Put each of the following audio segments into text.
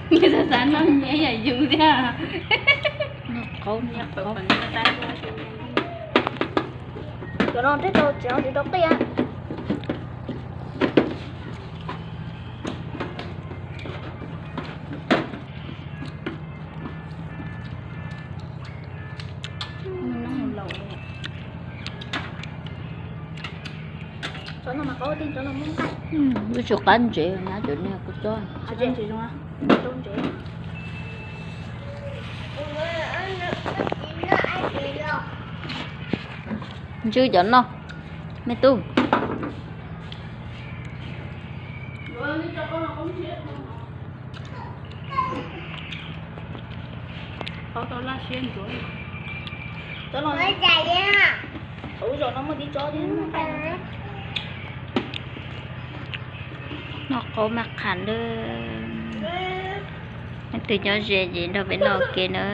Xav xav noj nyiaj yam yus thiab. Noj qaub, noj qaub. Cov no thiaj tau txiv tsis tau qij. Lub tsw qab ntsev na, cov niag kuv txob. Ntswj cov no, me tub. Tau laj siab ntsuav. Tau zaum no muaj tib tsob thiab. Noj qaub maj qham lawm. Leej twg nyob ze ces nrog peb noj ua ke na.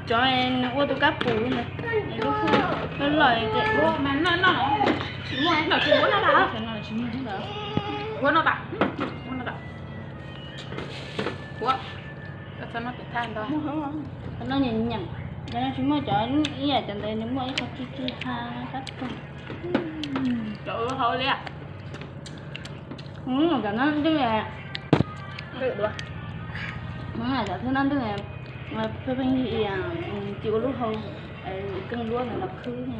Cov nws ua tus kab pus ntawd, loj loj ces ua mas noj noj, tsis muaj, tsis muaj noj tas, ua noj tas, ua noj tas, ua, txhob noj pem thaj ntau, noj nyeem nyeem, yog tsis muaj cov ib yam cov ntawd nws muaj ib qho tsw tsw ha qab kawg. Cov ua hauv li. Cov no ntwj, cov thwb no ntwj, pheej pheej yig tsis ua lub hau, keej luab ntawd los khwb.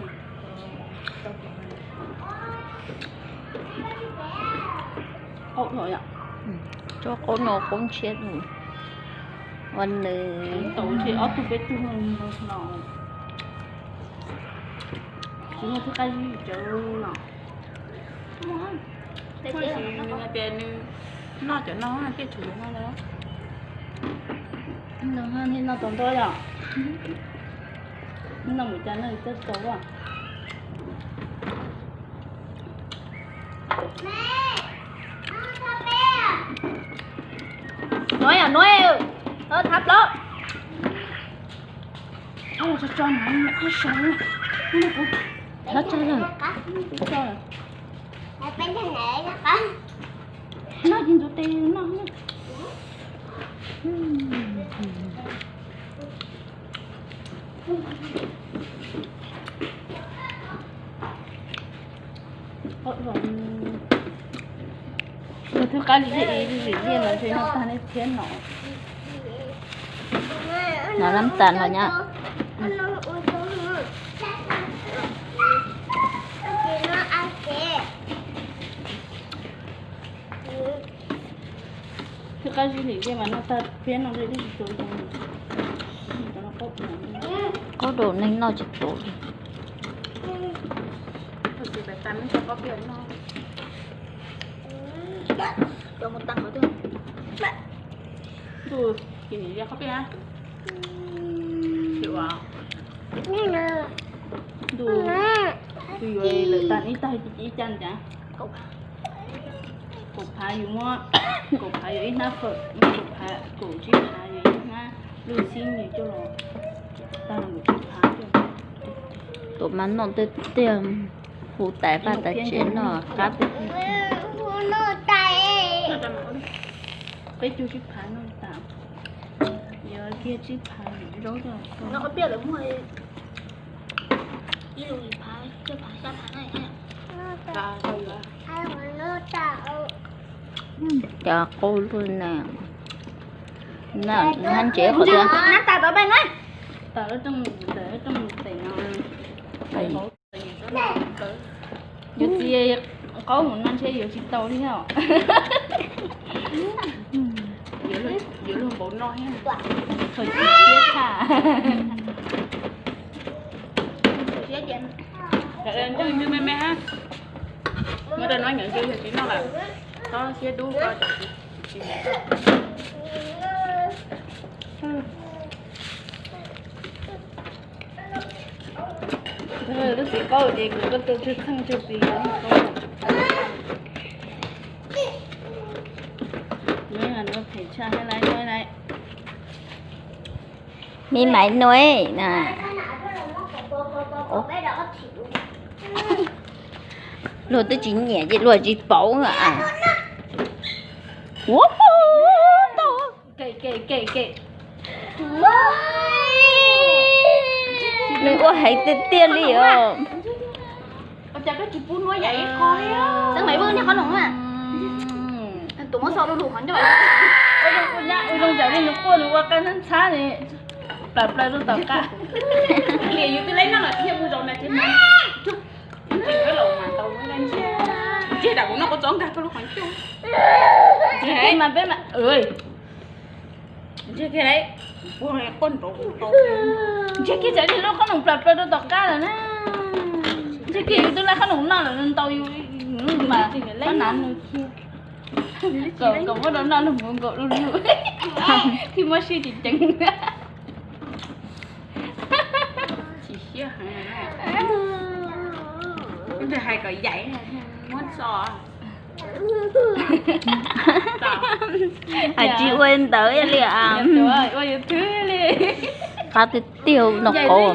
Qaub dhau yom. Tsob qaub no qaub ntshiab, ua nws tau ces ob tug peb tug no. Tsis muaj thwb qab zib tsav no. Nws hais tias nws noj cov no tiaj tshuav no ntag. Noj tau nto yom. Noj mus cas noj txawj tau as. Nuav yom, nuav, thab plaub. Thab tso tso na, thab tso na. Noj ces ntxuav tes noj na. Tus thwb qab zib ib zim liaj no ntshe noj tag neb thiab no. Nov nab tas los nyab. Thwb qab zib lim dej mas noj tag phiab no dej twb tsis tau. Qaub rau neeg noj tsis tau li. Tus nim li qhov peb, tus, tus yuav lawm tag ib tag ib cag cas. Kaum phav yus muab, kaum phav yus ib hnab fawm, kaum phav, kaum tsib phav yus ib hnab lub xib nws coj los tag kaum tsib phav. Tus mas noj tiag tiag, hu tais vaj tais tsev noj qab tiag tiag. Peb caug tsib phav noj tas, yuav kiag tsib phav zaub coj los. Cov qub lub na, hab ntsev qhov tias tas tau peb na, tas lub rooj tes no. Yuav txiv qaub mus no ntshe yuav tsis tau li os. Yuav luag npaum no thiab, khaws tsis siab tshaj. Ntswj ntswj me me hab, muab rau no nyuam ntswg yog tsis noj lawm, txhob siab dub ko. Lub txiv qaub ces kuv koj tu tsw txheej tsw plis. Nws phem tshaj hab laiv nyob laiv. Mi maiv nuav na. Luag twb tsis nyiam ces luag tsis paub a. Nws ua heev tiag tiag li os. Ua zoo cas li nws quaj nws ua qab ntxhab ntxhab li, plam plaws rau tom qab. Yus twb leb noj lawm thiaj mus zaum na. Ntseg dam kuv noj kua txob nkag koj lub qhov ncauj. Ntseg kiag, ntseg kiag, tsam li lub qhob noom plam plaws rau tom qab lawm na. Ntseg kiag, yus twb laij qhob noom noj lawm nws ntaus yus mas, qab nav nws kiag. Kom muab rau noj lug mus nkaum lug lug thiaj muab sib ceev ceev. Chim siab heev. Hais kom yaim muab tso. Hais tsis ua ntawd li. Ua YouTube li. Qab tiag tiag no qauv.